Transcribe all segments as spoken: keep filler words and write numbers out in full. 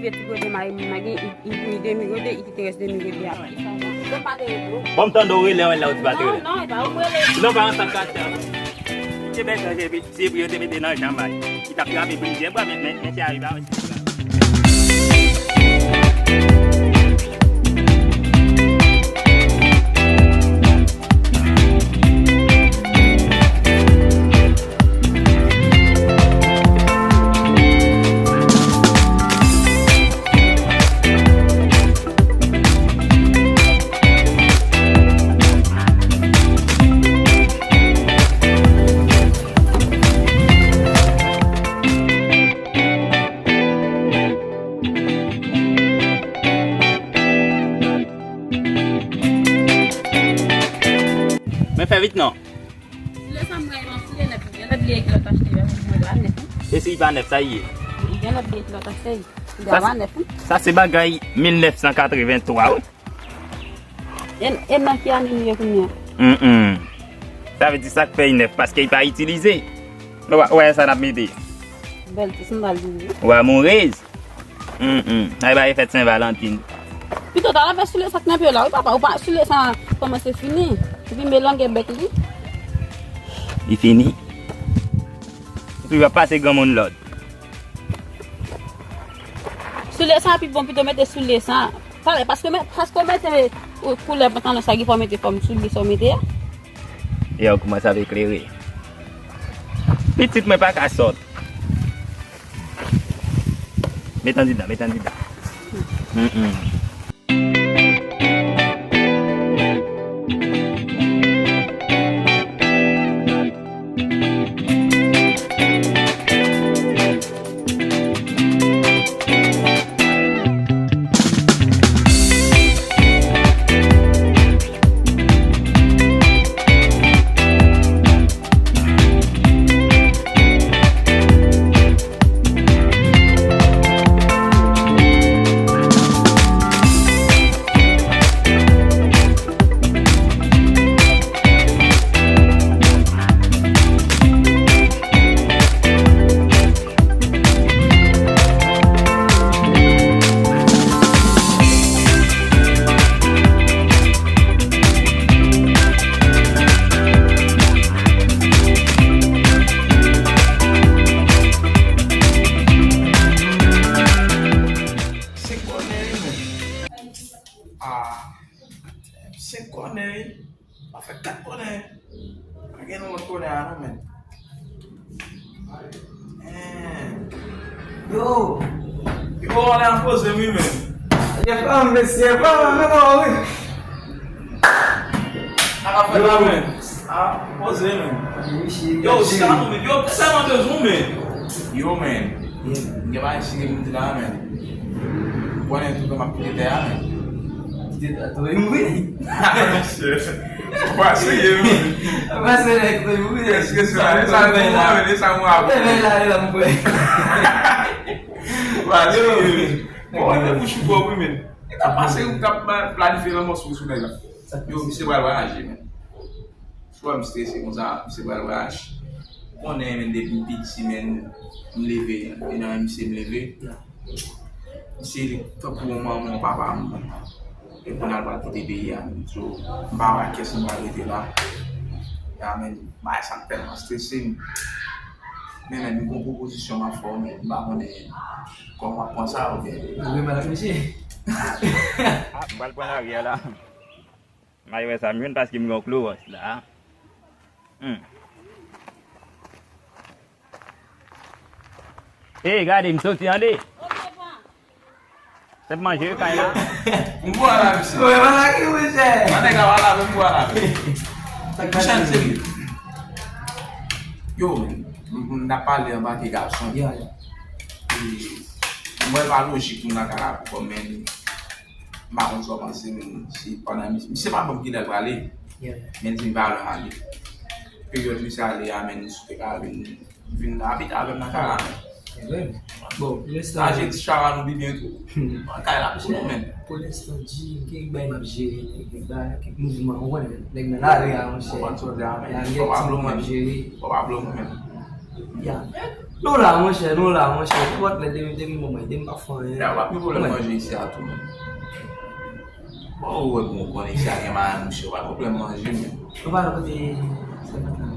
Vye ti kote mari m nan gen, li, li pou li demi kote, li kite rès demi kote a. Bon, m tande w rele anmèl la, ou di pa te rele. Non, non, e pa ou m rele. Non, pa ansanm kaktè. Li te bèk nan epi, se pri yo te mete nan janm a li. Li t ap trape plizyè bwa, men, men, men se a li pa wè si li pa. Men fè vit non. Sile sa m rayi lan, sile nèf. Gen lòt bliye ki lòt achte, men mwen pa nèf, non. E si li pa nèf, sa li ye? Gen lòt bliye ki lòt achte, li pa nèf, non. Sa se bagay mil nèf san katrevenntwa, wi. E, e nan ki ane nou ye kounye a? Mm, mm. Sa vle di sa k fè li nèf, paske li pa itilize. Ou wè, ou wè sa n ap mete. Bèl ti sandal li ye. Ou wè, mourez. Mm, mm. Ay, ba, e fèt Sen Valantin. Pito, ta la fè soulye sa k nan pye w la, wi, papa. Ou pa, soulye sa kòmanse fini. Epi, men longè bèk li. Li fini. Epi, w ap pase granmoun lòd. Soulye sa pi bon, pito mete soulye sa. Talè, paske, paske w mete, e, koulè pantalon sa ki fò w mete fòm soulye sa w mete a. E yo kòmanse ap eklere. Pitit mwen pa ka sòt. Met andidan, met andidan. Mm, mm. Senk kònè, wi, men. Ah, senk kònè, wi. Pa fè kat kònè. Pa gen lòt kònè a non, men. Eh. Yo. Yo, ale an poze, wi, men. Ye pa, mesye, pa, men, wi. Sa ka fè la, men. Ah, poze, men. Yo, sa, men. Yo, sèlman de jou, men. Yo, men. M gen bagay serye pou m di la, men. Ou konnen tout tan m ap kite tè a, men. Kite tè a, tou, wi. Ou pa serye, men. Ou pa serye, tou, wi. Èske se la, e sa m ap fè la, e sa m ap fè la, e la m kwè. Ou pa serye, men. Bon, mwen te bouch ou twòp, wi, men. E k ap pase, ou k ap planifye lanmò sou, sou nèg la. Yo, misye pral vwayaje, men. Swa m strese konsa, misye pral vwayaje. Ou konnen, men, depi m piti, men, m leve, e nan men misye m leve. Misye tankou yon manman, yon papa m. E kounye a l pral kite peyi a, men. So, m pa wè ak kiyès m pral rete la. Ya, men, bagay sa tèlman strese m. Men, men, m gon pwopozisyon m ap fè w, men m pa konnen kòman w ap pran sa, oubyen. Ou gen mal ak misye? Ah, m pral pran lari a la. M al wè sa m jwenn paske m gen yon klowòs la. Hmm. Ey, gade, m soti tande. Se manje wi kay la. M bwè la, misye. Wi, wala ki manje. Mwen nèg la wala, men m bwè la. Sa k pase? Yo, m, m, n ap pale anba ke gason. Ya, ya. E, m wè pa lojik moun nan ka la pou kòm men. M pa konn sa w panse, men si pandan misye, misye pa ban m kilè l prale. Yeah. Men li di m pa lwen ale. Peryòd misye ale a, men si w te ka vin, vin abite avè m nan kay la, men. Bon, pou lenstan. Achte ti chawa nou byen tou. Nan kay la pou nou, men. Pou lenstan, G, kèk bagay m ap jere, kèk bagay, kèk mouvman, ou konnen, nèg nan lari a, monchè. Ou konn sa w di a, men. Fò pa blow mwen. Fò pa blow mwen, men. Ya. Nou la, monchè, nou la, monchè. Nenpòt lè, depi, depi mwen, depi m pa fè anyen. Ya, w ap gen pwoblèm manje isi a tou, menm. Bon, ou wè, bon, konnen isi a gen marenn, monchè, w ap gen pwoblèm manje, menm. Nou pa nan kote sèvant la.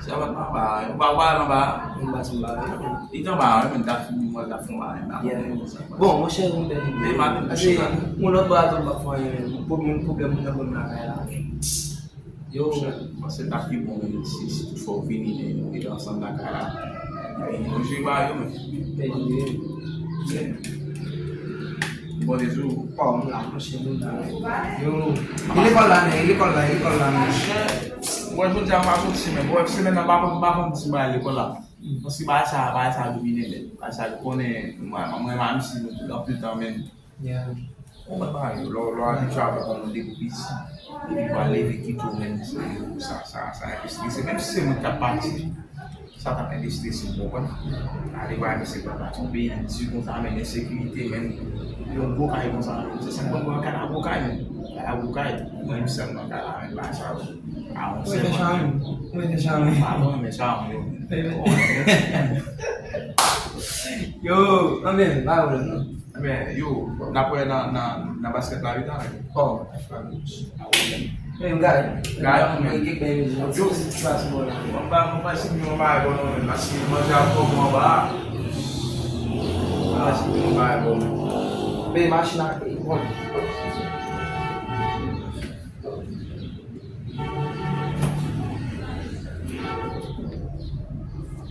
Sèvant la anba, ou pa, ou pa al anba? Anba, se anba, wi. Li t anba, wi, men ta fini, mwen ta fè anba, men. Yeah. Bon, monchè, yon bèl ide. Paske yon lòt bò a tou, m pa fè anyen, menm. Pwoblèm, pwoblèm, moun nan bon lakay la. Yo. Paske l t ap pi bon, menm si, si toutfwa w vini, men nou rete ansanm lakay la. Epi nou jwe ba yo, men. Epi nou jwe. Bon, de jou. Pòm la, monchè, nou la. Yo. E lekòl la, men, e lekòl la, e lekòl la, men. Monchè, mwen, jodi a, m pa soti, men. Bon, semèn nan, m pa konn, m pa konn si m pral lekòl la. Paske bagay sa, bagay sa domine, men. Bagay sa, konnen, mwen, mwen, mwen, mwen, si nou anpil tan, men. Yeah. Ou konprann bagay yo, lè w, lè w abitye avèk yon moun depi w piti, epi w al leve kite w, menm sa, sa, sa, sa enpe strese. Menm si se mwen k t ap pati, sa t ap enpe strese m, ou konprann? Ale w al, mesye, pral pati yon peyi di konsa, men ensekirite, men yon gwo kay konsa, se senk bann gwo kay, la gwo kay, men, la gwo kay, mwen menm sèlman kay la, men bagay sa yo. Mwen te chame, mwen te chame. Padon, men chame yo. Yo, anben, pa pwoblèm non. Men, yo, n ap wè nan, nan, nan baskèt la, wi, talè. Oh, pa pwoblèm. Men, gay. Gay, men. Yo. Mwen pa, mwen pa si mwen pa bon non, men, paske manje ap bon anba. Mwen pa si mwen pa bon. Men, machin la, bon.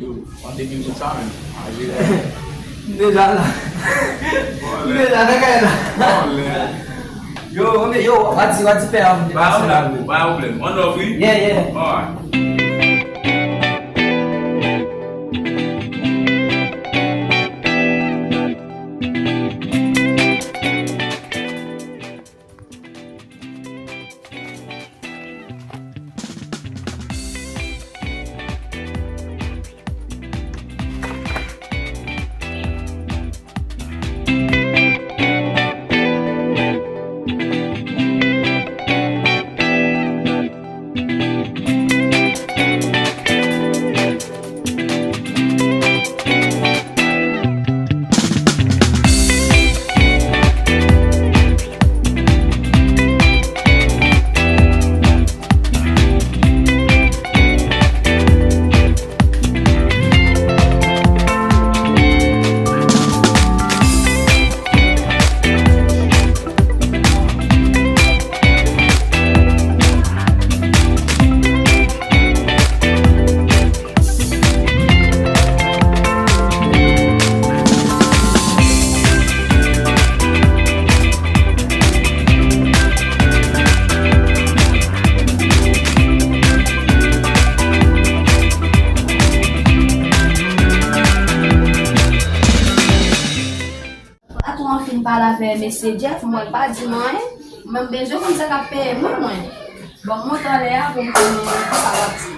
Yo, an depi m sot sa menm. M deja la. M deja nan kay la. Yo, men yo, w a di, w a di pè a m. Ba yon la, ba yon pwoblèm. One love, wi. Yeah, yeah. Alright. Patwon an fin pale avè mesye Jeff, mwen pa di m anyen. Mwen bezwen konn sa k ap peye mwen, mwen. Bon, m monte anlè a pou m konnen kisa l ap di.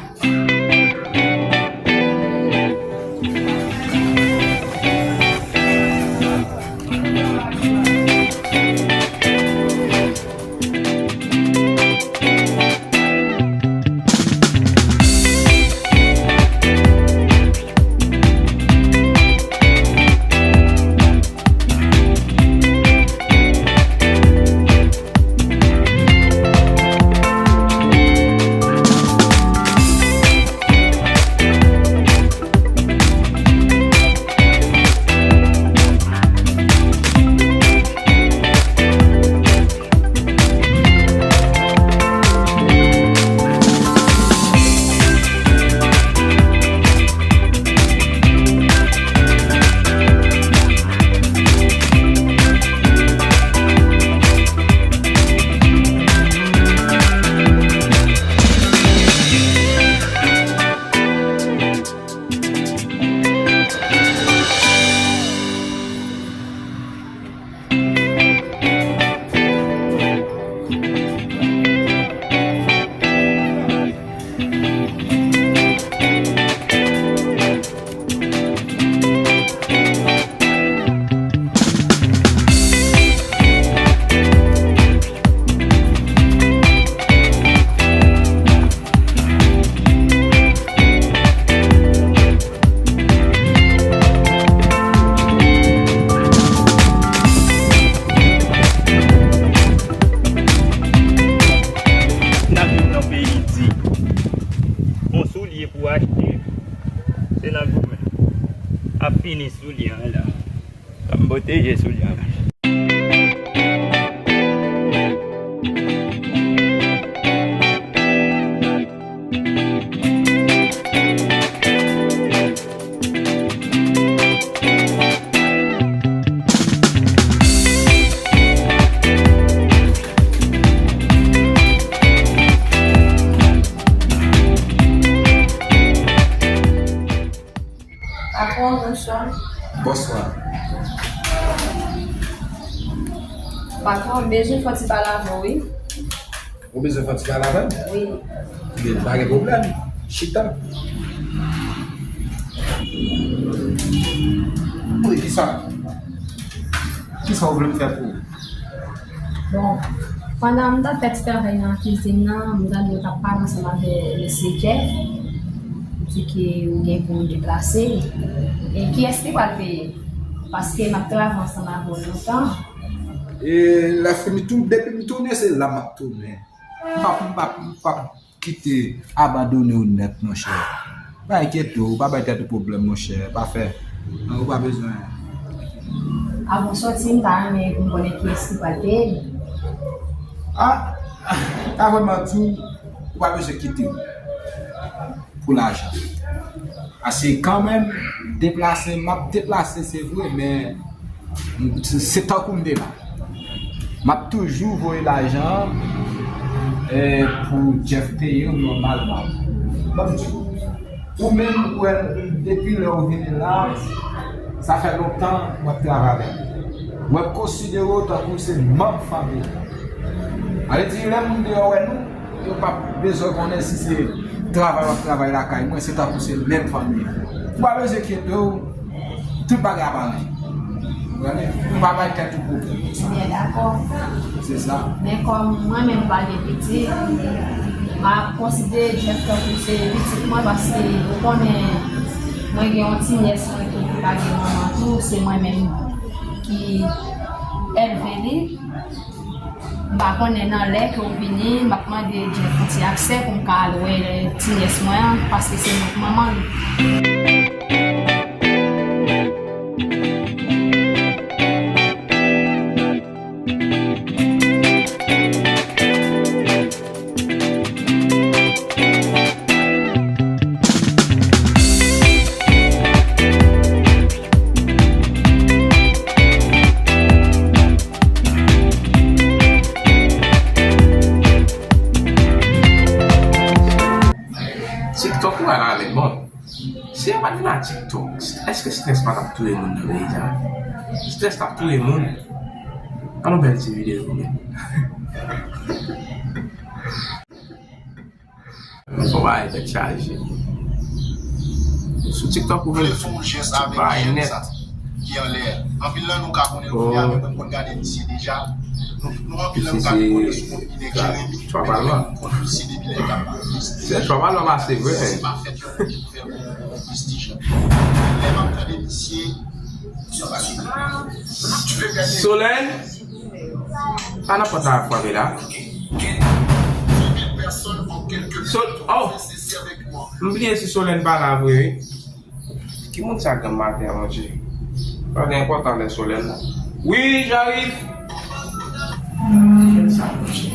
Fini soulye an la. Ban m pwoteje soulye an. Patwon, bonswa. Bonswa. Patwon, m bezwen fè yon ti pale avè w, wi. Ou bezwen fè yon ti pale avè m? Wi. Byen, pa gen pwoblèm. Chita. Wi, kisa? Kisa w vle m fè pou ou? Bon, pandan m t ap fè ti travay nan kizin nan, m tande w t ap pale ansanm avè mesye Jeff. Ou di ke ou gen pou w deplase. E kiyès ki pral peye? Paske m ap travay ansanm avè w lontan. E lè fini tou, depi m tounen, se la m ap tounen. M p ap, m p ap, m p ap kite abandone w nèt, monchè. Pa enkyete w, pa bay tèt ou pwoblèm, monchè. Pa fè. Non, ou pa bezwen. Avan w sòti, m ta renmen pou m konnen kiyès ki pral peye m. A, ta vrèman di w, ou pa bezwen kite w pou lajan. Paske kanmenm, deplase, m ap deplase, se vre, men se, se tankou m te la. M ap toujou voye lajan an, eh, pou Jeff peye w nòmalman. Ban m di w, ou menm, ou wè, depi lè w vini la, sa fè lontan w ap travay avè m. W ap konsidere w tankou se manm fanmi an. Sa vle di, lè moun deyò wè nou, yo p ap bezwen konnen si se travay w ap travay lakay mwen, se tankou se menm fanmi an. Ou pa bezwen enkyete w, tout bagay ap aranje. Ou konnen? Ou pa bay tèt ou pwoblèm. Byen, dakò. Se sa. Men kòm mwen menm m pa gen pitit, m ap konsidere Jeff tankou se pitit mwen paske ou konnen mwen gen yon ti nyès mwen tou ki pa gen manman tou, se mwen menm ki elve li. M pa konnen nan lè ke w vini, m ap mande Jeff yon ti aksè pou m ka al wè ti nyès mwen an, paske se mwen k manman l. TikTok ou al avèk bon. Si yo pa t vin a TikTok, èske strès pa t ap touye moun nan peyi sa? Strès t ap touye moun. An nou bèl ti videyo pou mwen. Fò bagay tèt chaje. Sou TikTok ou vle tout bagay nèt. Ki anlè. Anpil nan nou ka konnen l kounye a, men mwen m konn gade misye deja. Nou, nou anpil nan nou ka konnen sou kont Guinec Jeremy, men mwen m konn misye depi lè l t ap pase. Se twa palman pase vre. Se pa fèt yo pou fè yon prestij. Lè m ap tande misye, Solène, pa nan pòt la frape la. Sol-, oh! M bliye si Solène pa la vre, wi. Ki moun sa granm maten an, Bondye? Bagay enpòtan lè Solène la. Oui, j'arrive. Kèt sa, Bondye.